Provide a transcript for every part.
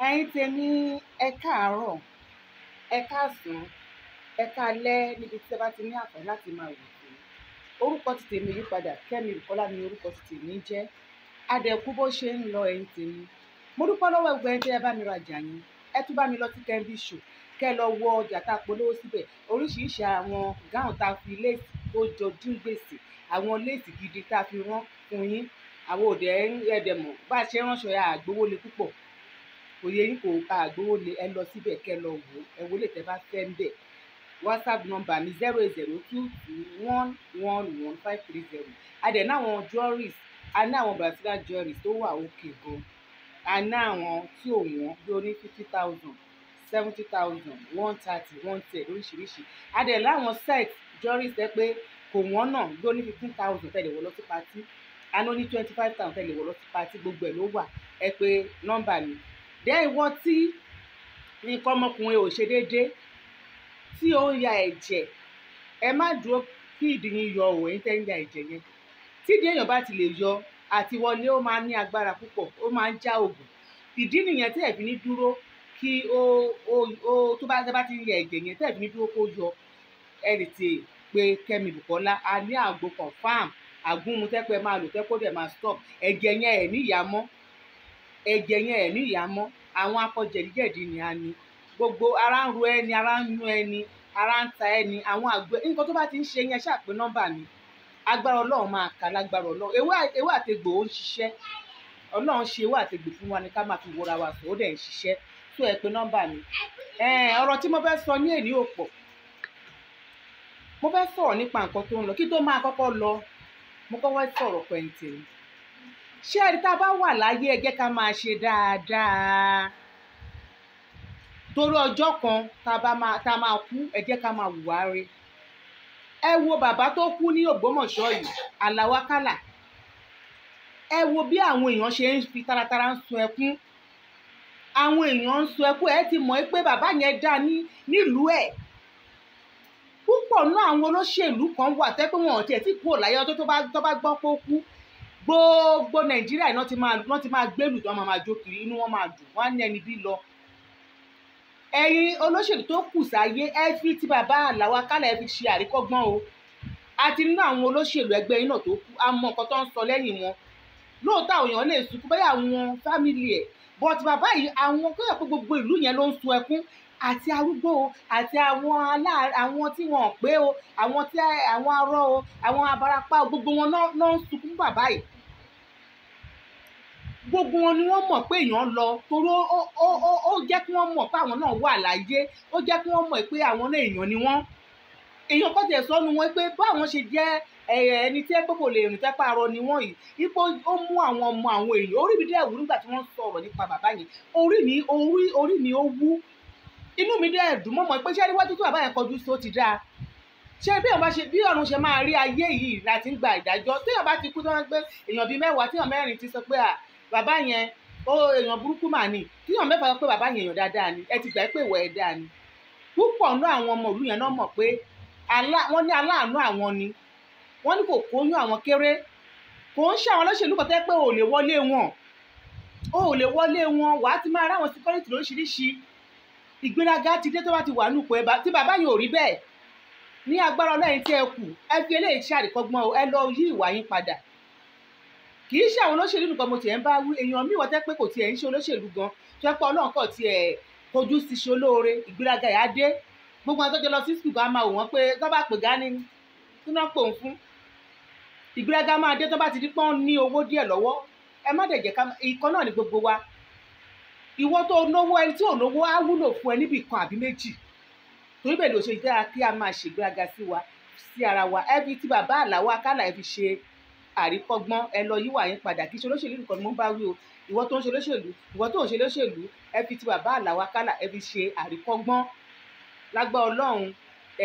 Ẹ̀yin tèmi, ẹ káàárọ̀, ẹ káàsán, ẹ káalẹ́ níbi tí ẹ bá ti ní àǹfààní láti máa wò ó. Orúkọ ti tèmi yí padà, Kẹ́mi Bùkọ́lá ni orúkọ ti tèmi jẹ́. Adẹ̀kú bó ṣe ń lọ ẹ̀yin tèmi. Mo dúpẹ́ lọ́wọ́ gbogbo ẹ̀yin tí ẹ bá mi rajà yín. Ẹ tún bá mi lọ sí Kembi Show, kẹ́ lọ wo ọjà tá a polówó síbẹ̀. Oríṣiríṣi àwọn gown tá a fi lace tó jọjú gbèsè, àwọn lace gidi tá a fi rán fún yín. Àwọn òde ẹ̀ẹ́dẹ̀ mọ̀ bá a ṣe ránṣọ ya àgbówó le púpọ̀. Kò yẹ yín kò àgbówó le, ẹ lọ síbẹ̀ kẹ́ lọ wò ó, ẹ wọlé tẹ́ bá fẹ́ ń bẹ̀. WhatsApp number mi 08022111530. A dẹ̀ ní àwọn jewelries, a ní àwọn Brazilian jewelries tó wà òkè gan. A ní àwọn tí ò wọ́n bí ó ní 50,000, 70,000, 130, 110 lóríṣiríṣi. A dẹ̀ láwọn set jewelries tẹ́ pé kò wọ́n náà bí ó ní 15,000 tẹ́ lè wọ̀ lọ sí party. A ní ó ní 25,000 tẹ́ lè wọ̀ lọ sí party, gbogbo ẹ̀ ló wà. Ẹ pè nọ́mbà mi. Dẹ́ ìwọ tí nǹkan ọmọkùnrin ò ṣe déédéé, tí ó ń ya ẹ̀jẹ̀, ẹ má dúró kí ìdí yín yọ òun, ẹ̀yin tẹ́ ń ya ẹ̀jẹ̀ yẹn. Tí ìdí èèyàn bá ti lè yọ àti wọlé, ó máa ní agbára púpọ̀, ó máa ń já ògùn. Ìdí nìyẹn tí ẹ fi ní dúró kí ó tó bá ti ń ya ẹ̀jẹ̀ yẹn, tí ẹ fi ní dúró kó yọ, ẹ lè tè pé Kẹ́mi Bùkọ́lá. A ní àgbo confam, àgúnmu tẹ́pẹ́ máa lò tẹ́pẹ́ ó dẹ̀ máa stop ẹ̀jẹ̀ yẹn, ẹ̀ ní ìyá mọ́, ẹ̀jẹ̀ yẹn ẹ̀ ní ìyá mọ́. Àwọn akọ jẹ̀díjẹ̀dí ni a ní. Gbogbo ara ń ro ẹni, ara ń yún ẹni, ara ń ta ẹni, àwọn àgbo nǹkan tó bá ti ń ṣe yẹn, ṣáà pé nọ́mbà mi. Agbára Ọlọ́run máa kà lágbára Ọlọ́run. Ewé àtegbò ó ń ṣiṣẹ́. Ọlọ́run ṣe ewé àtegbò fún wa ni ká máa fi wọra wa sùn, ó dẹ̀ ń ṣiṣẹ́. Tó ẹ pé nọ́mbà mi. Ọ̀rọ̀ tí mo fẹ́ sọ ní èní ò pọ̀. Mo fẹ́ sọ̀rọ̀ nípa nǹkan tó ń lọ. Kí tó máa kọ́kọ́ lọ, mo kọ́kọ́ fẹ́ sọ̀rọ̀ pẹ̀ǹtì. Ṣé ẹni tá a bá wà láyé, ẹ jẹ́ ká máa ṣe dáadáa. Torí ọjọ́ kan tá a máa kú, ẹ jẹ́ ká máa hùwà re. Ẹ wo bàbá tó kú ní Ògbómọ̀ṣọ́ yìí, Àlàó Àkàlà. Ẹ wo bí àwọn èèyàn ṣe ń fi taratara ń sun ẹkún. Àwọn èèyàn ń sun ẹkún, ẹ ti mọ̀ pé bàbá yẹn dá nílùú ẹ̀. Púpọ̀ náà àwọn olóṣèlú kan wà tẹ́ pé wọn ò tiẹ̀ tí kúrò láyé ọjọ́ tó bá gbọ́ pé ó kú. Gbogbo Nàìjíríà iná ti máa gbélù tó máa jó kiri, inú wọn máa dùn, wọn á ní ẹni bí lọ. Ẹ̀yin olóṣèlú tó kù sáyé, ẹ fi ti bàbá Àlàó Àkàlà ẹ fi ṣe àríkọ́gbọ́n o. Àti nínú àwọn olóṣèlú ẹgbẹ́ yín náà tó kú, a mọ nǹkan tó ń sọ lẹ́yìn wọn. Lóòótọ́ àwọn èèyàn lè sunkún bóyá àwọn fámìlì ẹ̀, but bàbá yìí àwọn tó yẹ pé gbogbo ìlú yẹn ló ń sun ẹkún, àti arúgbó o, àti àwọn tí wọn ò pé o, àwọn tí àwọn arọ o, àwọn abarapá o, gbogbo wọn náà ń sunkún bàbá yìí. Gbogbo wọn ni wọ́n mọ̀ pé èèyàn lọ, torí ó jẹ́ kí wọ́n mọ̀ pé àwọn náà wà láyé, ó jẹ́ kí wọ́n mọ̀ pé àwọn náà èèyàn ni wọ́n. Èèyàn kọ́ tiẹ̀ sọ́nu wọn pé báwọn ṣe jẹ́ ẹni tí ẹ pé kò lè rìn tẹ́pá arọ ni wọ́n yìí, ipò ó mú àwọn ọmọ àwọn èèyàn. Orí mi dẹ̀ wú nígbà tí wọ́n sọ̀rọ̀ nípa bàbá yẹn, orí mi ó wú, inú mi dẹ̀ dùn mọ́ mọ́ pé ṣé níwájú tí bàbá yẹn kọjú sí ó ti dáa. Ṣé bí ọ̀run ṣe máa rí ayé yìí láti ń gba ìdájọ́. Téèyàn bá ti kú tí wọ́n gbé èèyàn bíi mẹ́wàá, téèyàn mẹ́rin ti sọ pé à bàbá yẹn ó èèyàn burúkú mà ní, téèyàn mẹ́fà sọ pé bàbá yẹn èèyàn dáadáa ni, ẹ ti gbà pé ìwà ẹ̀ dáa ni. Púpọ̀ nínú àwọn ọmọ ìlú yẹn náà mọ̀ pé wọ́n ní aláàánú àwọn ni, wọ́n ní kò kóyún àwọn kéré. Kò ń ṣe àwọn olóṣèlú kan tẹ́ pé ò lè wọlé wọn, ò lè wọlé wọn, wàá ti máa ráwọn security lóríṣiríṣi. Ìgbéraga ti dé tó bá ti wà nùpọ̀ ẹ̀ tí bàbá yẹn ò rí bẹ́ẹ̀. Ní agbára Ọlọ́run tí ẹ kù, ẹ fi eléyìí ṣe àríkọ́gbọ́n o, ẹ lọ yí ìwà yín padà. Kì í ṣe àwọn olóṣèlú nìkan mo tiẹ̀ ń bá wí, èèyàn míì wọ́n tẹ́ pé kò tiẹ̀ ń ṣe olóṣèlú gan, tó yẹ pé Ọlọ́run kọ̀ tiẹ̀ kojú sí ṣe olóore, ìgbéraga yà á dé. Gbogbo àwọn tó jọ lọ sí sùkúl gan máa wò wọ́n pé tó bá pè gání kí wọ́n pò ń fún. Ìgbéraga máa dé tó bá ti di pọ́n ní owó díẹ̀ lọ́wọ́. Ẹ má dẹ̀ jẹ́ ká ìkan náà ní gbogbo wa. Ìwọ tó náwó, ẹni tí ò náwó á wúlò fún ẹ níbì kan àbí méjì. Torí bẹ́ẹ̀ ló ṣe dára kí a máa ṣègbéraga sí wa, sí ara wa. Ẹ fi ti bàbá Àlàó Àkàlà ẹ fi ṣe àríkọ́gbọ́n, ẹ lọ yíwà yín padà. Kì í ṣe olóṣèlú nìkan ni mo ń bá wí o. Ìwọ tó ń ṣe olóṣèlú, ìwọ tó ń ṣe olóṣèlú, ẹ fi ti bàbá Àlàó Àkàlà ẹ fi ṣe àríkọ́gbọ́n. Lágbára Ọlọ́run,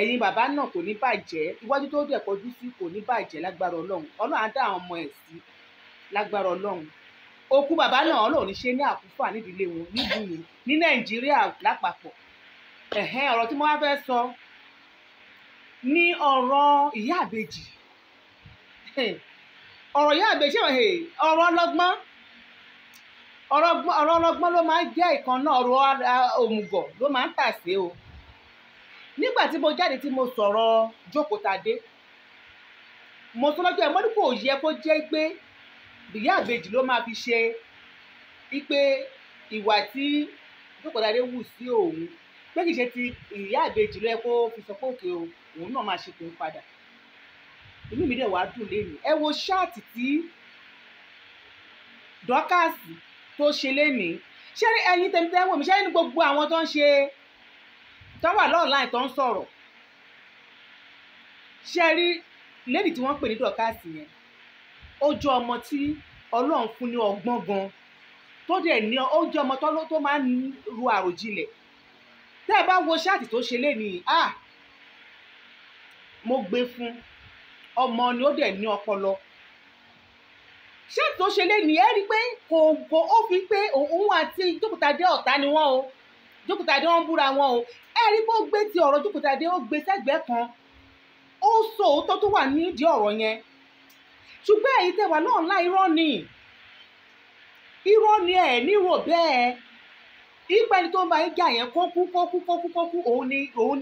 ẹ̀yin bàbá náà kò ní bàjẹ́, iwájú tó dẹ̀ kọjú sí kò ní bàjẹ́ lágbára Ọlọ́run. Ọlọ́run á dá àwọn ọmọ ẹ̀ sí lágbára Ọlọ́run. Òkú bàbá náà Ọlọ́run ní ṣe ní àkúfà nídìílé wọn, nílùú yìí, ní Nàìjíríà lápapọ̀. Ẹ̀hẹ́n, ọ̀rọ̀ tí mo wá fẹ́ sọ ní ọ̀rọ̀ ìyá àbèjì. Ọ̀rọ̀ ìyá àbèjì, ọ̀rọ̀ ọlọ́gbọ́n. Ọ̀rọ̀ ọlọ́gbọ́n ló máa ń jẹ́ ìkan náà, ọ̀rọ̀ òmùgọ̀ ló máa ń tà sí o. Nígbà tí mo jáde tí mo sọ̀rọ̀ Jókòtadé, mo sọ lọ́jọ́ ẹ̀, mo ní kò yẹ kó jẹ́ pé ìyá àbèjì ló máa fi ṣe pé ìwà tí Jókòtadé wù sí òun, pé kì í ṣe ti ìyá àbèjì ló yẹ kó fi sọ pé òkè o, òun náà máa ṣe tòun padà. Inú mi dẹ̀ wá dùn lénìí. Ẹ wo ṣáàtì tí Dọ́kàsì tó ṣe lénìí. Ṣé ẹ̀yin tẹ̀mí tẹ́ ń wò mí, ṣé ní gbogbo àwọn tó ń ṣe tó wà lọ́ọ̀láì tó ń sọ̀rọ̀, ṣé rí lady tí wọ́n pè ní Dọ́kàsì yẹn, ó jẹ́ ọmọ tí Ọlọ́run fún ní ọgbọ́n gan, tó dẹ̀ ní ó jẹ́ ọmọ tó máa ń ru àròjinlẹ̀. Tẹ́ ẹ bá wo ṣáàtì tó ṣe lénìí, ah, mo gbé fún ọmọ ni, ó dẹ̀ ní ọpọlọ. Ṣáàtì tó ṣe lénìí, ẹ rí i pé kò kò ó fi pé òun àti Jókòtadé ọ̀tá ni wọ́n o, Jókòtadé wọ́n ń búra wọn o. Ẹ rí i pé ó gbé ti ọ̀rọ̀ Jókòtadé, ó gbé sẹ́gbẹ̀ẹ́ kan, ó sọ òótọ́ tó wà nídìí ọ̀rọ̀ yẹn. Ṣùgbọ́n èyí tẹ́ wà náà láì irọ́ ni, irọ́ ni, ẹ̀ nírò bẹ́ẹ̀. Ipa ẹni tó ń bá yín jà yẹn kó kú kó kú kó kú kó kú, òun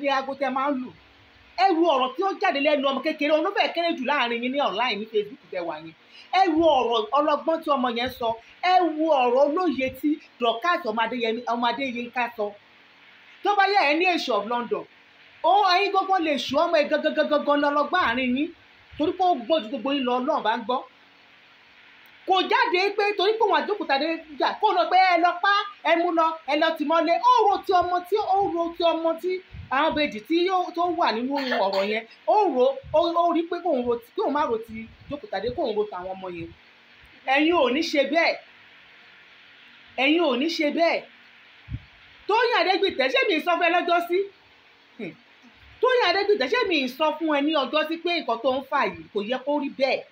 ni aago tẹ́ máa ń lù. Ẹ wo ọ̀rọ̀ tí ó jáde lẹ́nu ọmọ kékeré, òun ló fẹ́ kéré jù láàrin yín ní online ní Facebook tẹ́ wà yẹn. Ẹ wo ọ̀rọ̀ ọlọ́gbọ́n tí ọmọ yẹn sọ, ẹ wo ọ̀rọ̀ olóye tí Dorcas ọmọ Adéyínká sọ. Tó bá yẹ ẹ ní èṣù of London, ó ẹ̀yin gbogbo lè ṣù ọmọ ẹ gangan lọ́lọ́gbọ́n àárín yín, torí pé ó gbọ́ ju gbogbo yín lọ, Ọlọ́run bá ń gbọ́. Kò jáde pé torí pé òun àjókòtadé jà kó lọ pé ẹ lọ pa, ẹ mú lọ, ẹ lọ tì mọ́lé. Ó ro ti ọmọ tí ó ro ti ọmọ tí àwọn ìbejì tí tó wà nínú ọ̀rọ̀ yẹn, ó ro ó rí pé kóun ro kóun má ro ti Jókòtadé, kóun ro tàwọn ọmọ yẹn. Ẹ̀yin ò ní ṣe bẹ́ẹ̀, ẹ̀yin ò ní ṣe bẹ́ẹ̀. Tóyìn Adégbìtẹ́, ṣé mi sọ fún ẹ lọ́jọ́ sí? Tóyìn Adégbìtẹ́, ṣé mi sọ fún ẹ ní ọjọ́ sí pé nǹkan tó ń fà yìí kò yẹ kó rí bẹ́ẹ̀?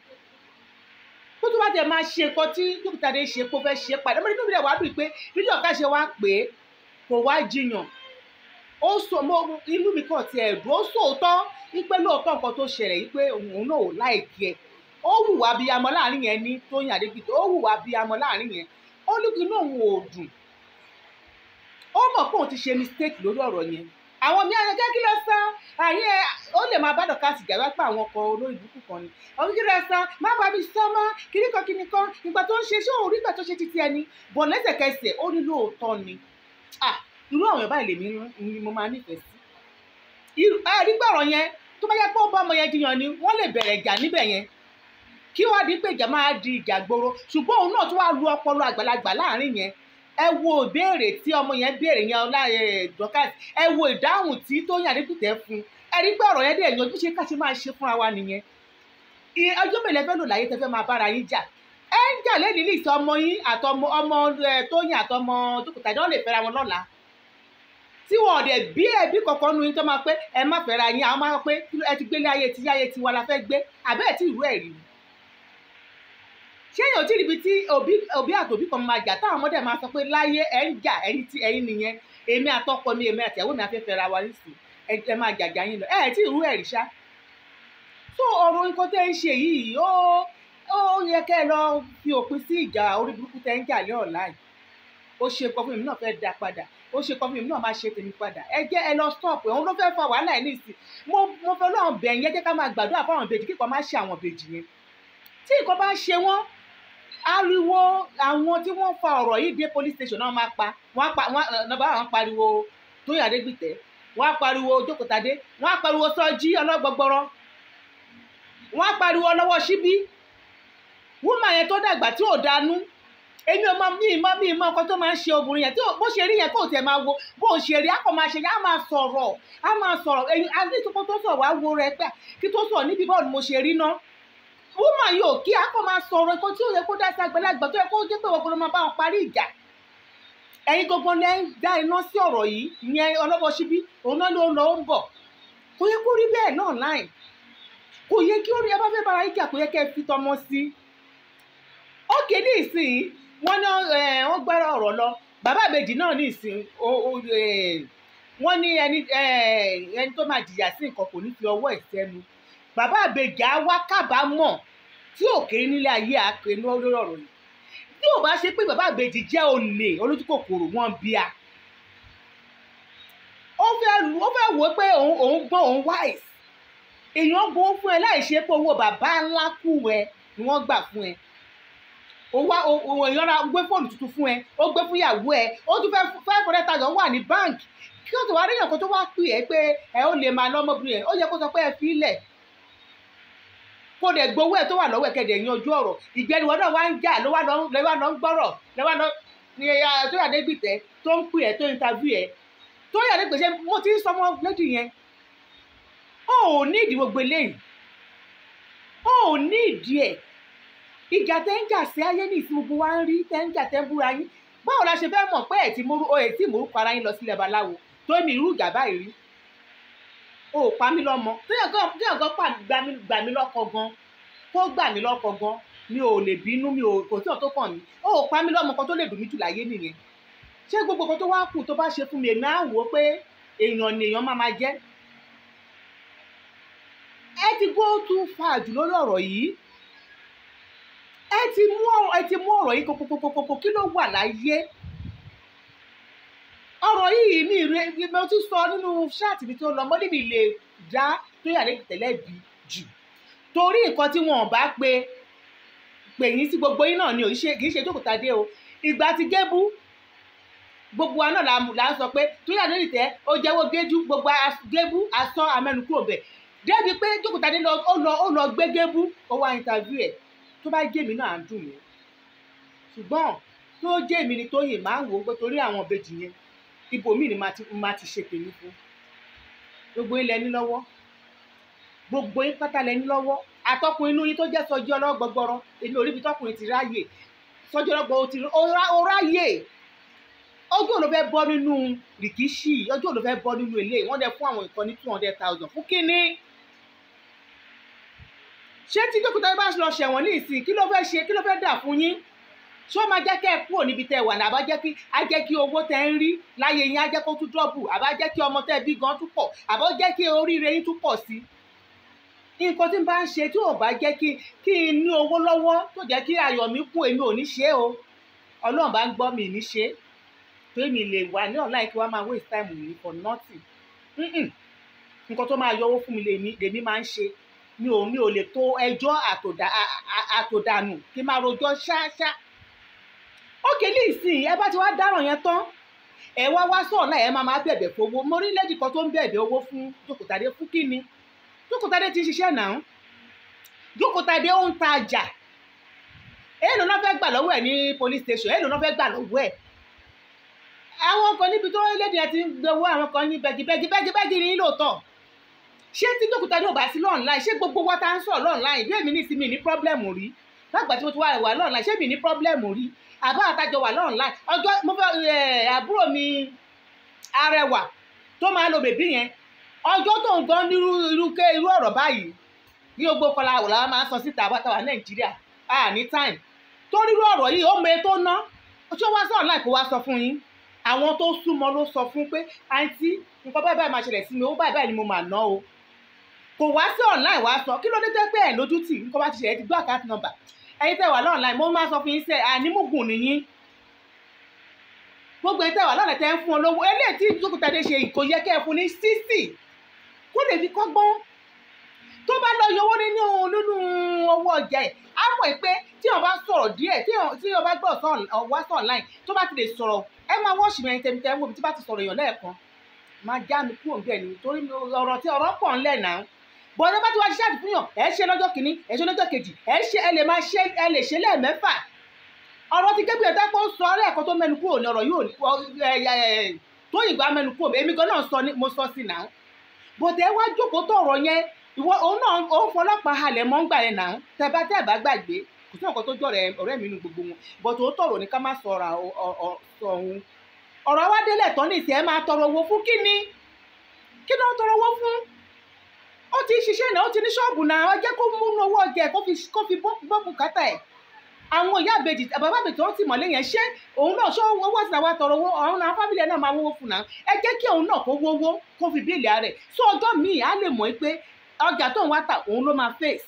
Kó tó bá tẹ máa ṣe nǹkan tí Jókòtadé ṣe kó fẹ́ ṣe padà. Mo ní inú mi dẹ̀ wá dùn pé bí Dọ́kà ṣe wá pé kò wá jiyàn, ó sọ mo inú mi kàn ti ẹ̀dùn, ó sòótọ́ wípé lóòótọ́ nǹkan tó ṣẹlẹ̀ yìí pé òun náà ò láìkí ẹ̀. Ó hùwà abiyamọ láàrin yẹn ní Tóyìn Adégbìtẹ́, ó hùwà abiyamọ láàrin yẹn, ó ní inú òun ò dùn, ó mọ̀ pé òun ti ṣe mistake lórí ọ̀rọ̀ yẹn. Àwọn míì ayẹyẹ kí ló sán àyẹ, ó lè máa bá Dọ́kàsì jà wá pé àwọn ọkọ olórí burúkú kan ni. Àwọn kí ló sán má bá mi sọ mọ́ kíníkan kíníkan, ìgbà tó ń ṣe ṣé òun rí ìgbà tó ṣe títí ẹni bọ̀ lẹ́sẹ̀kẹsẹ̀ ó ní lóòótọ́ ni. Irú àwọn ìbá ìlèmí ni mo máa nífẹ̀ẹ́ sí. Ẹ̀rí gbọ̀rọ̀ yẹn tó bá yẹ pé ó bá ọmọ yẹn jiyàn ni wọ́n lè bẹ̀rẹ̀ ìjà níbẹ̀ yẹn, kí wọ́n di pé ìjà máa di ìjà gbòòrò. Ṣùgbọ́n òun náà tún wá lu ọpọlọ àgbàlagbà láàrin yẹn. Ẹ wo ìbéèrè tí ọmọ yẹn béèrè yẹn ọlá Dorcas, ẹ wo ìdáhùn tí Tóyìn Adégbìtẹ́ fún. Ẹ rí pé ọ̀rọ̀ yẹn dẹ̀ yanjú. Ṣe ká ṣe máa ṣe fúnra wa nìyẹn? Ọjọ́ mélòó fẹ́ lò láyé tẹ́ fẹ́ máa bára yín jà? Ẹ ń jà lẹ́ni ní ìsọ ọmọ yín àtọmọ ọmọ Tóyìn àtọmọ Jókòtadé, wọ́n lè fẹ́ra wọn lọ́la, tí wọn ò dẹ̀ bí ẹbí kankan nu yín tó máa pé ẹ má fẹ́ra yín. Àwọn máa pé ẹ ti gbélé ayé tí ayé tiwa la fẹ́ gbé, àbẹ́ ẹ̀ tí ìrú ẹ̀ rí ni. Ṣé èèyàn tí níbi tí òbí àtòbí kan máa jà táwọn ọmọdé máa sọ pé láyé ẹ ń jà, ẹ̀yin tí ẹ̀yin nìyẹn, èmi àtọkọ mi, èmi àtìyàwó mi afẹ́ fẹ́ra wa nísìn, ẹ máa jàjà yín lọ, ẹ tí ìrú ẹ̀ rí ṣá. So ọ̀rọ̀ nǹkan tẹ́ ń ṣe yìí ó yẹ kẹ́ ẹ lọ fi òpin sí ìjà orí burúkú tẹ́ ń jà lé online. Ó ṣe kọ́ fún mi náà fẹ́ da padà, ó ṣe kọ́ fún mi náà máa ṣe tèmi padà. Ẹ jẹ́ ẹ lọ stop ẹ̀, òun ló fẹ́ fa wàhálà ẹ̀ nísìn. Mo fẹ́ lọ́n bẹ̀ yẹn, jẹ́ ká máa gbàdúrà fáwọn ìbejì kíkọ́ má ṣe àwọn ìbejì yẹn. Tí nǹkan bá ṣe wọ́n, ariwo àwọn tí wọ́n fa ọ̀rọ̀ yìí dé police station náà máa pa wọ́n, pa wọ́n nọ́bà àwọn pariwo Tóyìn Adégbìtẹ́, wọ́n á pariwo Jókòtadé, wọ́n á pariwo Sọjí ọlọ́gbọgbọrọ, wọ́n á pariwo ọlọ́wọ́ síbí. Wúmà yẹn tó dàgbà tí ò dánú, èmi ò mọ mi mọ nǹkan tó máa ń ṣe obìnrin yẹn tí bó ṣe rí yẹn kó tiẹ̀ máa wo bó ṣe rí, á kàn máa ṣe yẹn, á máa sọ̀rọ̀, á máa sọ̀rọ̀. Èyí àti tó sọ̀rọ̀ wá wo rẹ pé kí tó sọ̀rọ̀ níbi bọ́ọ̀lù mo ṣe rí ná. Wúmà yìí ò kí á kàn máa sọ̀rọ̀ nǹkan tí ó yẹ kó dá sí àgbàlagbà tó yẹ kó jẹ́ pé wọ́n gbọ́dọ̀ máa bá wọn parí ìjà. Ẹ̀yin gbogbo lẹ́ ń dá iná sí ọ̀rọ̀ yìí, ìyẹn ọlọ́wọ́ síbí òun náà ló ń lọ ó ń bọ̀. Kò yẹ kó rí bẹ́ẹ̀ náà láì. Kò yẹ kí ó rí ẹ bá fẹ́ bára yín jà, kò yẹ kẹ́ ẹ fi tọmọ sí. Ó kéde ìsìn wọ́n ní wọ́n gbára ọ̀rọ̀ lọ. Bàbá ìbejì náà ní ìsìn wọ́n ní ẹni tó máa jìyà sí nǹkan kò ní fi ọwọ́ ẹ̀ sẹ́nu. Bàbá ìbejì á wá kábàámọ̀ tí ò kéré nílé ayé àáké lórí ọ̀rọ̀ yìí. Tí ò bá ṣe pé bàbá ìbejì jẹ́ olè olójú kòkòrò, wọn bíà. Ó fẹ́ wò ó pé òun gbọ́n, òun wise. Èèyàn gbowó fún ẹ láì ṣe pé owó bàbá ńlá kù ẹ ni wọ́n gbà fún ẹ. Ó wá èèyàn ra gbé fóònù tuntun fún ẹ, ó gbé fún ìyàwó ẹ, ó tún fẹ́ 500,000 wà ní báǹkì. Kí ó tó wá ríyàn kan tó wá pè ẹ́ pé ẹ ó lè máa lọ́mọbìnrin ẹ̀, ó yẹ kó sọ pé ẹ fi ilẹ̀. Kó dẹ̀ gbowó ẹ̀ tó wà lọ́wọ́ ẹ̀ kẹ́dẹ̀ yanjú ọ̀rọ̀. Ìgbẹ́niwọ́ náà wá ń jà ló wá lọ ń gbọ́rọ̀ lọ́wọ́ lọ ní ẹ̀yà tó yà dégbìtẹ́ tó ń pè ẹ́ tó interview ẹ̀. Tó yà dégbìtẹ́ mo ti ń sọ ọmọ lójú yẹn. Ó ò ní ìdí gbogbo eléyìí. Ó ò ní ìdí ẹ̀. Ìjà tẹ́ ń jà sí ayé ní ìsinmi gbogbo wa ń rí tẹ́ ń jà tẹ́ ń búra yín. Báwo la ṣe fẹ́ mọ̀ pé ẹ̀ tí morúkọ ara yín lọ sílẹ̀ babaláwo tó mi irú ìjà báyìí rí? O ò pa mí lọ́mọ. Téèyàn kan gbà mí lọ́kọ gan, kó gbà mí lọ́kọ gan, mi ò lè bínú, mi ò kò sí ọ̀n tó kàn mí. O ò pa mí lọ́mọ kan tó lè dùn mí jù láyé nìyẹn. Ṣé gbogbo kan tó wá kù tó bá ṣe fún mi, èmi á wò ó pé èèyàn ni èèyàn máa máa jẹ́. Ẹ ti go too far jù lórí ọ̀rọ̀ yìí. Ẹ ti mú ọ̀rọ̀ yìí kókókókókó, kí ló wà láyé? Ọ̀rọ̀ yìí mi rè mo ti sọ nínú ṣáàtì mi tó lọ, mo ní mi lè dá Tóyìn Adégbìtẹ́ lẹ́bi jù. Torí nǹkan tí wọn ò bá pè yín sí gbogbo yín náà ni kì í ṣe Jókòtadé o. Ìgbà tí Gébú gbogbo wa náà là ń sọ pé Tóyìn Adégbìtẹ́ ó jẹ́wọ́ Géjú, gbogbo Gébú asọ amẹnukúrò bẹ̀. Débi pé Jókòtadé ó lọ gbé Gébú, ó wá interview ẹ̀. Tó bá jẹ́ mi náà á dùn mí. Ṣùgbọ́n tó jẹ́ mi ni Tóyìn máa ń wò ó pé torí àwọn ìbejì yẹn, ibòmíì ni màá ti ṣe tèmi fún. Gbogbo yín lẹ ní lọ́wọ́. Gbogbo yín pátá lẹ ní lọ́wọ́. Àtọkùn inú yín tó jẹ́ Sọjí ọlọ́wọ́ gbọgbọrọ, èmi ò rí ibi tọkùnrin ti ráyè. Sọjí ọlọ́wọ́ ó ráyè. Ọjọ́ òun ló fẹ́ bọ́ nínú rìkíṣì, ọjọ́ òun ló fẹ́ bọ́ nínú ilé. Wọ́n dẹ fún àwọn ìkan ní 200,000 fún kínní. Ṣé tí Jókòtadé bá lọ ṣẹ̀wọ̀n ní ìsìn, kí ló fẹ́ ṣe, kí ló fẹ́ dà fún yín? Ṣé ó máa jẹ́ kẹ́ ẹ kúrò níbi tẹ́ wà ní? Àbá jẹ́ kí á jẹ́ kí owó tẹ́ ń rí láyé yín á jẹ́ kó tún dọ́bù, àbá jẹ́ kí ọmọ tẹ́ bí gan tún pọ̀, àbá jẹ́ kí oríire yín tún pọ̀ sí. Nǹkan tí n bá ń ṣe tí ò bá jẹ́ kí n ní owó lọ́wọ́ tó jẹ́ kí ayọ̀ mi kún, èmi ò ní ṣe o. Ọlọ́run bá ń gbọ́ mi ní ṣe. Torí mi lè wà ní online kí wọ́n máa waste time mi for nothing. Nǹkan tó máa yọ owó fún mi lèmi máa ń ṣe. Mi ò lè tó ẹjọ́ àtòdànù kí n máa rojọ́ ṣáṣá. Ókè ní ìsìn ẹ bá ti wá dáràn yẹn tán, ẹ wá wá sọ̀rọ̀ náà, ẹ máa máa bẹ̀bẹ̀ fowó. Mo rí lẹ́dí kan tó ń bẹ̀bẹ̀ owó fún Jókòtadé fún kíni? Jókòtadé ti ń ṣiṣẹ́ náà. Jókòtadé ó ń ta ọjà. Èèlò náà fẹ́ gbà lọ́wọ́ ẹ̀ ní police station, èèlò náà fẹ́ gbà lọ́wọ́ ẹ̀. Àwọn kan níbi tó lẹ́dí ẹ ti ń gbowó, àwọn kan ní bẹ́gì bẹ́gì bẹ́gì bẹ́gì ní lóòótọ́. Ṣé tí Jókòtadé ò bá sí online, ṣé gbogbo wa tá ń sọ̀rọ̀ online bí èmi ní ìsinmi ní problem rí? Lágbà tí mo ti wà online, ṣé mi ní problem rí? Àbá àtàjọ wà online. Ọjọ́ mo fẹ́ àbúrò mi arẹwà tó máa lo bèbí yẹn, ọjọ́ tó ń gan nírú irú ọ̀rọ̀ báyìí ní gbogbo kọlà àwòrán máa ń sọ síta àbátàwà Nàìjíríà a ní time tó rírú ọ̀rọ̀ yìí, ó mọ e tó ná. Ṣé wá sọ online kó wá sọ fún yín? Àwọn tó súnmọ́ ló sọ fún pé àǹtí nǹkan báyìí báyìí máa ṣẹlẹ̀ sí mi, owó báyìí báyìí ni mo máa ná o. Kò wá sí online wá sọ. Kí ló dé tẹ́ pé ẹ̀ lójú tì, nǹkan bá ti ṣẹlẹ̀ ti gbọ́ account number. Ẹ̀yin tẹ́ wà online, mo máa sọ fún yín sẹ́ ànímùgùn nìyín. Gbogbo ẹ̀yin tẹ́ wà online tẹ́ ń fún ọ lówó, eléyìí tí Jókòtadé ṣe kò yẹ kẹ́ ẹ fún ní sísì kó lè fi kọ́gbọ́n. Tó bá lọ yọwọ́ nínú owó ọjà ẹ̀, á mọ̀ pé tí wọ́n bá sọ̀rọ̀ díẹ̀, tí wọ́n bá gbọ́ wá sọ online, tó bá ti lè sọ̀rọ̀, ẹ máa wọ́ọ̀ṣì mi ẹ̀yin tẹ́ ń wò mí tí bá ti sọ̀rọ̀ èèyàn lẹ́ẹ̀kan, máa já mi kúrò níbẹ̀ ni, torí ọ̀rọ̀ tí ọ̀rọ̀ pọ̀ ńlẹ̀ náà. Bọ̀dé bá ti wá ṣiṣẹ́ àdìfúnyàn, ẹ ṣe lọ́jọ́ kìíní, ẹ ṣe lọ́jọ́ kejì, ẹ ṣe ẹ lè máa ṣe ẹ lè ṣe lẹ́ẹ̀mẹ́fà. Ọ̀rọ̀ ti Gébú ẹ̀dá pé ó sọ lẹ́ẹ̀kan tó mẹ́nu kúrò ní ọ̀rọ̀ yóò tó ìgbà mẹ́nu kúrò, èmi gan náà sọ mo sọ sí náà. Bọ̀dé wá jókòó tó ọ̀rọ̀ yẹn, ìwọ òun náà òun fọlọ́pàá halẹ̀ mọ́ ń gbà yẹn náà. Tẹ bá gbàgbé, kò sí nǹkan tó jọ ọ̀rẹ́ mi nínú gbogbo wọn. Bọ̀dé ó tọ̀rọ̀ ní ká má sọ ọ̀hún. Ọ̀rọ̀ wá délẹ̀ tán ní ìsìn ẹ máa tọrọ owó fún kíni? Kí ló ń tọrọ owó fún? Ó ti ń ṣiṣẹ́ náà, ó ti ní ṣọ́ọ̀bù náà, ó jẹ́ kó múnú owó ọjà ẹ̀ kó fi bọ́ bùkátà ẹ̀. Àwọn ìyá ìbejì, bàbá ìbejì tó ń tì mọ́lé yẹn, ṣé òun náà ṣó owó àti àwọn àtọrọ owó, òun náà fámìlì ẹ̀ náà máa wówó fún náà. Ẹ jẹ́ kí òun náà kó wówó kó fi bíìlì ara ẹ̀. Sọ ọjọ́ míì á lè mọ̀ pé ọjà tó ń wá tà òun ló máa face.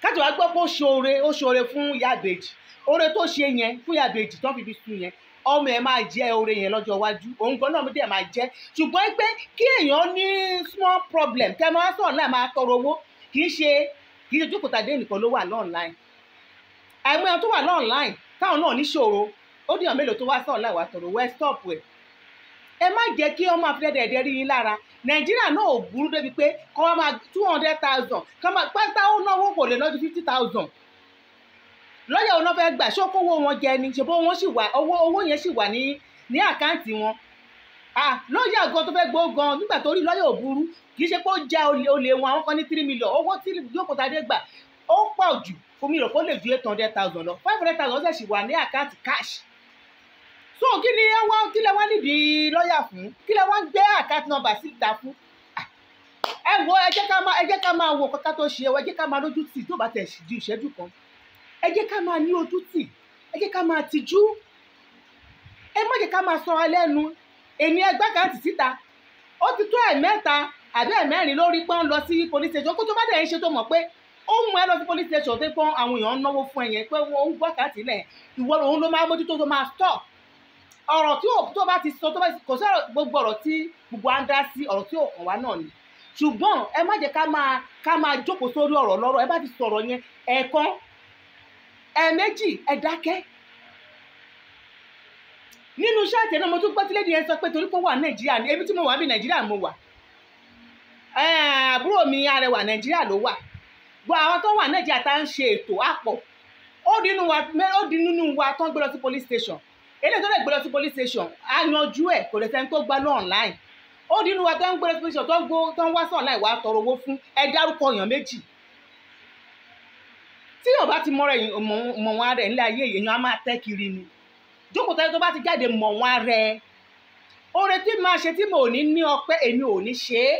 Káàtì wàá gbọ́ pé ó ṣoore, ó ṣoore fún ìyá ìbejì. Oore tó ṣe yẹn fún ìyá ìbejì tó fi fi sùn yẹn, ọmọ ẹ máa jẹ oore yẹn lọ́jọ́ iwájú, òun gan náà dẹ̀ máa jẹ. Ṣùgbọ́n pé kí èèyàn ní small problem kẹ́ máa sọ̀rọ̀ náà máa tọrọ owó, kì í ṣe Jókòtadé nìkan ló wà online. Àìmọye tó wà online táwọn náà níṣòro, ó dìyàn mélòó tó wá sọ̀rọ̀ láì wá tọrọ owó. Ẹ stop ẹ̀. Ẹ má jẹ́ kí ọmọ àfidẹ́dẹ̀ẹ́dẹ́ rí yín lára. Nàìjíríà náà ò burú débi pé kọ́ wá máa 200,000 kọ́ máa pátá ó náwó kò lè lọ́jú 50,000. Lọ́yà òun náà fẹ́ gbà, ṣé ó kówó wọn jẹ ni? Ṣèbó wọn sì wà, owó yẹn sì wà ní àkáǹtì wọn. Lọ́yà gan tó fẹ́ gbó gan nígbà tó rí lọ́yà ò burú, kì í ṣe pé ó já olè wọn. Àwọn kan ní 3 million owó tí Jókòtadé gbà ó pọ̀ jù fún mi rò kó lè ju 800,000 lọ. 500,000 ó sì wà ní àkáǹtì cash. So kí ni wọ́n, kí lẹ wá nídìí lọ́yà fún? Kí lẹ wá ń gbé àkáǹtì nọ́mbà síta fún? Ẹ wo, ẹ jẹ́ ká máa wo kọ́ká tó ṣe, ẹ jẹ́ ká máa lójú tì tó bá tẹ̀ ju ìṣẹ́jú kan. Ẹ jẹ́ ká máa ní ojú tì, ẹ jẹ́ ká máa tijú, ẹ má jẹ́ ká máa sọ lẹ́nu. Èmi ẹgbẹ́ àkáǹtì síta, ó ti tó ẹ̀mẹ́ta àbí ẹ̀mẹ́rin lórí pọ́n lọ sí police station. Kó tó bá dẹ̀ ń ṣe tó mọ̀ pé ó mú ẹ lọ sí police station tó pọ́n àwọn èèyàn ń náwó fún ẹ yẹn pé wọ́n ń gbọ́ àkáǹtì lẹ̀, ìwọ òun ló máa mójútó tó máa stop ọ̀rọ̀ tí tó bá ti sọ, tó bá kò sọ̀rọ̀ gbogbo ọ̀rọ̀ tí gbogbo à ń dá sí, ọ̀rọ̀ tí ò kàn wá náà ni. Ṣùgbọ́n ẹ má jẹ́ ká máa jókòó sórí ọ̀rọ̀ lọ́rọ̀. Ẹ bá ti sọ̀rọ̀ yẹn ẹ̀ẹ̀kan, ẹ̀ẹ̀mejì, ẹ dákẹ́. Nínú ṣáàtì náà mo tún gbọ́ tí lédi yẹn sọ pé torí pé ó wà Nàìjíríà ni, èmi tí mo wà bí Nàìjíríà mo wà, àbúrò mi arẹwà Nàìjíríà ló wà. Gbọ́ àwọn tó wà Nàìjíríà tá ń ṣe ètò àpọ̀, ó di nínú wa tó ń gbé lọ sí police station. Eléyìí tó lè gbé lọ sí police station á yanjú ẹ̀, kò lè sẹ́ni tó gbá lọ online. Ó di nínú wa tó ń gbé lọ sí police station tó ń wá sí online wá tọrọ owó fún. Ẹ dárúkọ èèyàn méjì. Tí yóò bá ti mọ̀ wọn rẹ̀ nílé ayé, èèyàn á máa tẹ́ kiri ni. Jókòtadé tó bá ti jáde mọ̀ wọn rẹ̀, oore tí máa ṣe tí mo ò ní ní ọpẹ́, èmi ò ní ṣe é.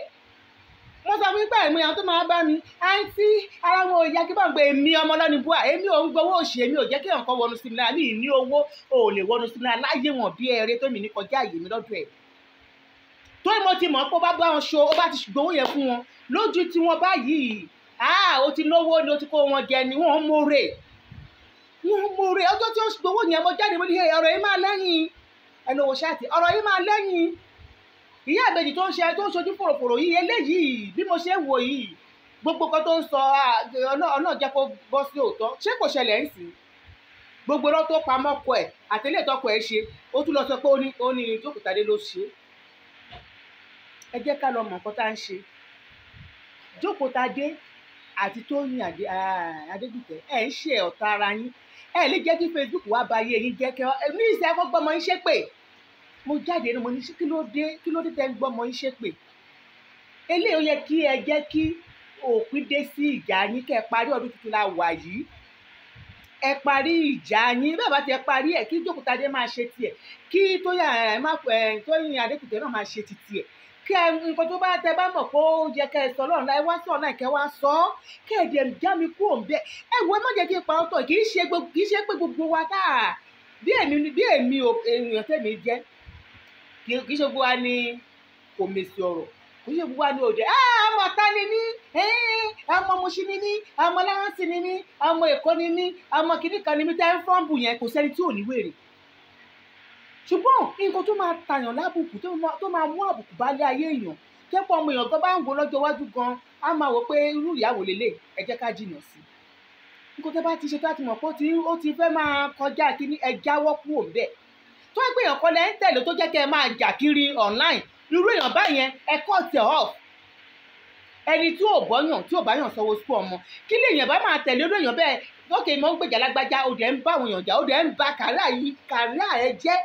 Mo sọ fún pé ẹ̀mí àwọn tó máa bá mi, àǹtí ara wọn ò yá kí bá ń gbé èmi ọmọ lọ́ni búà, èmi ò ń gbowó òṣì, èmi ò jẹ́ kí nǹkan wọnú sí mi lára, mi ní owó ò lè wọnú sí mi lára láyé wọn bí ẹrẹ tó mi ní kọjá àyè mi lọ́dọ̀ ẹ̀. Tó mo ti mọ̀ pé ó bá bá wọn ṣo, ó bá ti gbowó yẹn fún wọn lójú tí wọn báyìí, ó ti lówó ni, ó ti kó wọn jẹ ni, wọ́n mórè, wọ́n mórè. Ọjọ́ tí ó gbowó yẹn mo jáde mo ní ọ̀rọ̀ yìí máa lẹ́yìn, ẹnu owó ṣáàtì, ọ̀rọ̀ yìí máa lẹ́yìn. Ìyá ìbejì tó ń ṣe tó ń ṣojú fòròfòrò yìí, eléyìí bí mo ṣe ń wò yìí, gbogbo kan tó ń sọ ọ̀nà jẹ́ kó bọ́ sí òótọ́. Ṣé kò ṣẹlẹ̀ ń sìn? Gbogbo irọ́ tó pamọ́ kọ ẹ̀ àtẹlẹ́ ìtọ́kọ ẹ̀ ṣe, ó tún lọ sọ pé ó ní Jókòtadé ló ṣe. Ẹ jẹ́ ká lọ mọ̀ nǹkan tá à ń ṣe. Jókòtadé àti Tóyìn Adégbìtẹ́, ẹ̀ ń ṣe ọ̀tá ara yín. Ẹ lè jẹ́ kí Facebook wá ba ayé yín jẹ́. Kẹ́ ní ìṣe akọ́gbọ́mọ yín ṣépè. Mo jáde ní mo ní kí ló dé tẹ́ ń gbọ́mọ yín ṣépè? Eléyìí ó yẹ kí ẹ jẹ́ kí òpin dé sí ìjà yín, kẹ́ ẹ parí ọdún tuntun la wà yìí. Ẹ parí ìjà yín, bẹ́ẹ̀ bá ti ẹ parí ẹ̀, kí Jókòtadé máa ṣe tiẹ̀, kí Tóyìn Adégbìtẹ́ náà máa ṣe ti tiẹ̀. Kí ẹ nǹkan tó bá tẹ bá mọ̀ pé ó yẹ kẹ́ ẹ sọ lọ́run láì wá sọ̀rọ̀ náà kẹ́ wá sọ ọ́, kẹ́ ẹ dẹ̀ já mi kúrò ńbẹ̀. Ẹ wo, ẹ má jẹ́ kí n pa ọ́ tọ̀, kì í ṣe pé gbogbo wa tá bí èmi èèyàn tẹ̀mí jẹ́, kì í ṣe gbogbo wa ni kò mèsì ọ̀rọ̀, kì í ṣe gbogbo wa ni òde. Ọmọ ta ni mí, ọmọ Mùṣín ni mí, ọmọ Láránsì ni mí, ọmọ Èkó ni mí, ọmọ kìnnìkan ni mí, tẹ́ ń fọ́ǹbù yẹn, kò sẹ́ni tí ò ní wèrè. Ṣùgbọ́n nǹkan tó máa tàyàn lábùkù, tó máa mú àbùkù bá lé ayé èèyàn, tẹ́pọ̀ ọmọ èèyàn gan bá ń wo lọ́jọ́ iwájú gan, á máa wò pé irú ìyàwó lélẹ̀, ẹ jẹ́ ká jìnà sí i. Nǹkan tó bá ti ṣe tó láti mọ̀ pé ó ti fẹ́ máa kọjá kíní, ẹ jáwọ́ kúrò ńbẹ̀. Tó ń pè èèyàn kan lẹ́ ń tẹ̀lé tó jẹ́ kẹ́ ẹ máa jà kiri online, irú èèyàn báyẹn ẹ cut it off. Ẹni tí ò bọ́yàn, tí ò báyàn sanwó sukú ọmọ, kí lè èèyàn bá máa tẹ̀lé irú èèyàn bẹ́ẹ̀? Ókè, mo ń gbèjà lágbájá, ó dẹ̀ ń bá àwọn èèyàn jà, ó dẹ̀ ń ba kàríà ẹ jẹ́,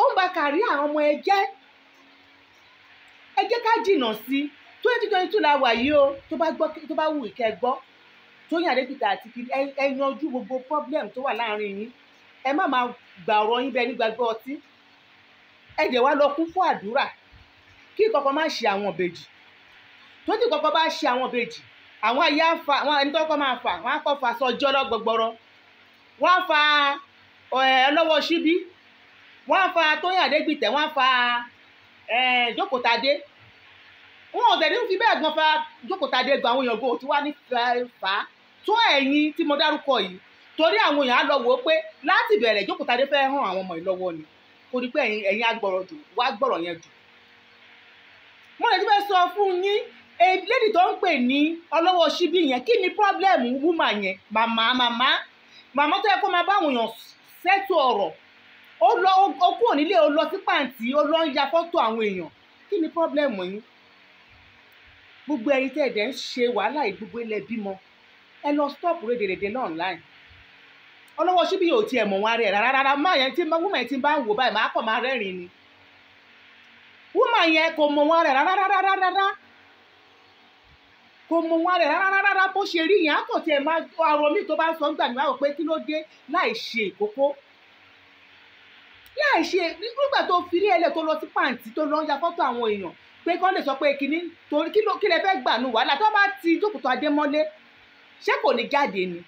ó ń ba kàríà àwọn ọmọ ẹ jẹ́. Ẹ jẹ́ ká jìnà sí 2022 la wà yìí o. Tó bá gbọ́, tó bá wù kẹ́ gbọ́, Tóyìn Adégbìtẹ́ àti kiri, ẹ yanjú gbogbo problem tó wà láàrin yín. Ẹ má máa gbà ọ̀rọ̀ yín bẹ́ẹ̀ nígbàgbọ́ ọtí. Ẹ dẹ̀ wá lọ kún fún àdúrà kí kọ̀ọ̀kan má ṣe àwọn ìbejì. Tó tí kọ̀ọ̀kan bá ṣe àwọn ìbejì, àwọn ayé á fa, àwọn ẹni tó kọ́ máa fà, wọ́n á kọ́ fa sọjọ́ lọ́gbọ̀gbọ̀rọ̀, wọ́n á fa ọlọ́wọ́ síbí, wọ́n á fa Tóyìn Adégbìtẹ́, wọ́n á fa Jókòtadé. Wọn ò tẹ̀lé fi bẹ́ẹ̀ gan fa Jókòtadé gan, àwọn èèyàn gan ò ti wá ní fà á. tó ẹ̀yin tí mo dárúkọ yìí, torí àwọn èèyàn á lọ wò ó pé láti bẹ̀rẹ̀ Jókòtadé fẹ́ hàn àwọn ọmọ yìí lọ́wọ́ ni, kò ní pé ẹ̀yin agbọ̀rọ̀ jù wá gbọ̀rọ̀ yẹn jù. Mo lè ti fẹ́ sọ fún yín, lady tó ń pè ní ọlọ́wọ́ síbí yẹn, kí ni problem woman yẹn? Màmá tó yẹ kó máa bá àwọn èèyàn ṣètò ọ̀rọ̀, ó lọ, ó kúrò nílé, ó lọ sí pàǹtí, ó lọ ń ya fọ́tò àwọn èèyàn. Kí ni problem yín? Gbogbo ẹ̀yin tẹ́ ẹ̀ dẹ̀ ń ṣe wàhálà yìí, gbogbo ilẹ̀ bímọ, ẹ lọ stop rédèrèdè náà online. Ọlọ́wọ́ síbí yóò tiẹ̀ mọ̀ wọn rẹ̀ rárá rárá. Má yẹn tí woman yẹn ti bá ń wò báyìí, máa kàn máa rẹ́rìn ni. Woman yẹn kò mọ̀ wọn rẹ̀ rárá rárá rárá, kò mọ̀ wọn rẹ̀ rárá rárá. Bó ṣe rí yẹn, á kàn tiẹ̀ máa ọ̀rọ̀ mi tó bá ń sọ nígbà mi, wá wò pé kí ló dé láì ṣe ìkókó, láì ṣe nígbà tó fi rí ẹlẹ́ tó lọ sí pàǹtí tó lọ ń ya fọ́tò àwọn èèyàn pé kán lè sọ pé kinní, torí kí lẹ fẹ́ gbà nù wàhálà tó bá ti Jókòtadé mọ́lé, ṣé kò ní jáde ni?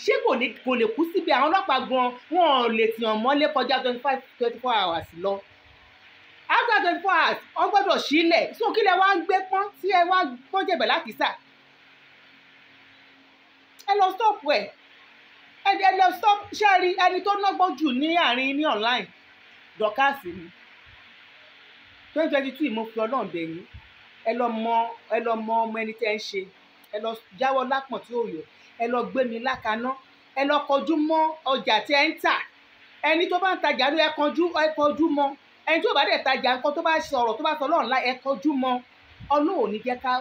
Ṣé kò lè kú síbi? Àwọn ọlọ́pàá gan wọn ò lè tìyàn mọ́lé kọjá 24 hours lọ. After 24 hours wọ́n gbọ́dọ̀ sílẹ̀. So kí lẹ wá ń gbé pọ́n tí ẹ wá pọ́n jẹ̀bẹ̀ lákìsà? Ẹ lọ stop ẹ, ẹ lọ stop. Ṣé ẹ rí ẹni tó nágbọ́n jù ní àárín ní online? Dorcas ni. 2022, mo fi Ọlọ́run bẹ̀ yín, ẹ lọ mọ ọmọ ẹni tẹ́ ń ṣe, ẹ lọ jáwọ́ lápọ̀n tí ó yọ, ẹ lọ gbé mi lákaná, ẹ lọ kọjú mọ́ ọjà tí ẹ ń tà. Ẹni tó bá ń tajà ló ẹ kọjú mọ́, ẹni tó bá dẹ̀ tajà nǹkan tó bá sọ̀rọ̀ tó bá sọ lọ́run láì, ẹ kọjú mọ́. Ọlọ́run ò ní jẹ́ ká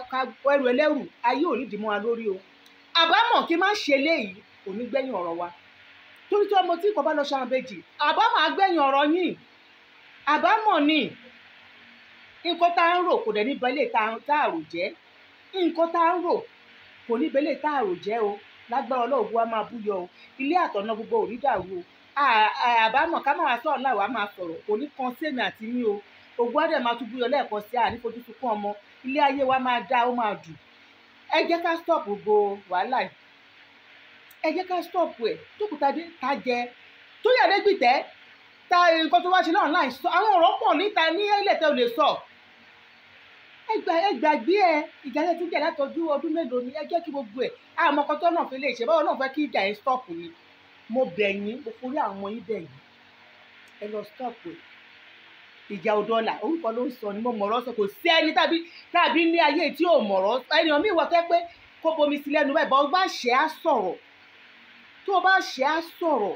ẹrù ẹlẹ́rù ayé ò ní dì mọ́ wa lórí o. Àbámọ̀ kí má ṣe léyìí kò ní gbẹ̀yìn ọ̀rọ̀ wa, torí tí ọmọ tí kò bá lọ ṣe àwọn ìbejì, àbámọ̀ á gbẹ̀yìn ọ̀rọ̀ yín. Àbámọ̀ ni nǹkan tá à ń rò kò dẹ̀ ní bẹ́lẹ̀ tá à rò jẹ́, nǹkan tá à ń rò kò ní bẹ́lẹ̀ tá à rò jẹ́ o. Lágbára Ọlọ́run wa máa búyọ o, ilé àtọ̀nà gbogbo ò ní dàrú o. Àbámọ̀ ká máa sọ̀rọ̀ láwa máa sọ̀rọ̀ kò ní kan sẹ́mi àti yín o. Ògùn adẹ̀ máa tún búyọ lẹ́ẹ̀kan sí, àní fojú sunkún ọmọ, ilé ayé wa máa dá, ó máa dùn. Ẹ jẹ́ ká stop gbogbo wàhálà yìí, ẹ jẹ́ ká stop ẹ̀. Jókòtadé ta jẹ Tóyìn Adégbìtẹ́ ta nǹkan tó wá ṣe náà láì sọ àwọn ọ̀rọ̀ pọ̀ níta ní ilẹ̀ tẹ́ ò lè sọ. Ẹ gbàgbé ẹ, ìjà yẹn ti ń jà látọjú ọdún mélòó ni, ẹ jẹ́ kí gbogbo ẹ̀ àmọ́ kan tó náà fi lè ṣe báwo náà fẹ́ kí ìjà yẹn stop ni. Mo bẹ̀ yín, mo forí àwọn ọmọ yín bẹ̀ yín, ẹ lọ stop ẹ̀. Ìjà òdọ́là orúkọ ló ń sọ ni, mo mọ̀rọ̀ sọ, kò sí ẹni tàbí ní ayé tí ò mọ̀rọ̀. Ẹni mi wọ tẹ́ pé kó bomi sí lẹ́nu bẹ́ẹ̀, bọ́ bá ṣe á sọ̀rọ̀, tó bá ṣe á sọ̀rọ̀,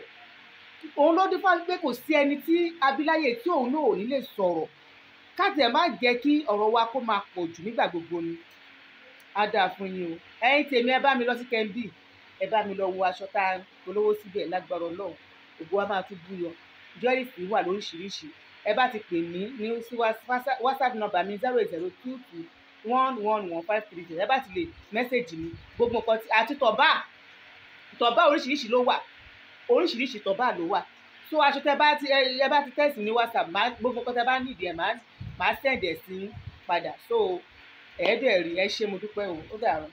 òun ló dífá pé kò sí ẹni tí abiláyè tí òun náà ò ní lè sọ̀rọ̀. Káàtì ẹ̀ má jẹ́ kí ọ̀rọ̀ wa kó máa pọ̀ jù nígbà gbogbo ni. Á dáa fún yín o. Ẹ̀yin tèmi, ẹ bá mi lọ sí Kẹ́ńbì, ẹ bá mi lọ wo aṣọ tá a polówó síbẹ̀. Lágbára Ọlọ́run ògo wa máa tún búyọ. Jewelries wà lóríṣiríṣi. Ẹ bá ti pè mí ní sí WhatsApp number mi 08022111530. Ẹ bá ti lè mẹ́sẹ̀gì mi gbogbo nǹkan àti tọ̀bá oríṣiríṣi ló wà, oríṣiríṣi tọ̀bá ló wà. So aṣọ tẹ bá ti ẹ bá ti tẹ̀sí ní WhatsApp, gbogbo nǹkan tẹ bá nídìí ẹ máa send ẹ̀ sí padà. So ẹ̀ẹ́dẹ̀ rí, ẹ ṣé, mo dúpẹ́ o, ó dàárọ̀.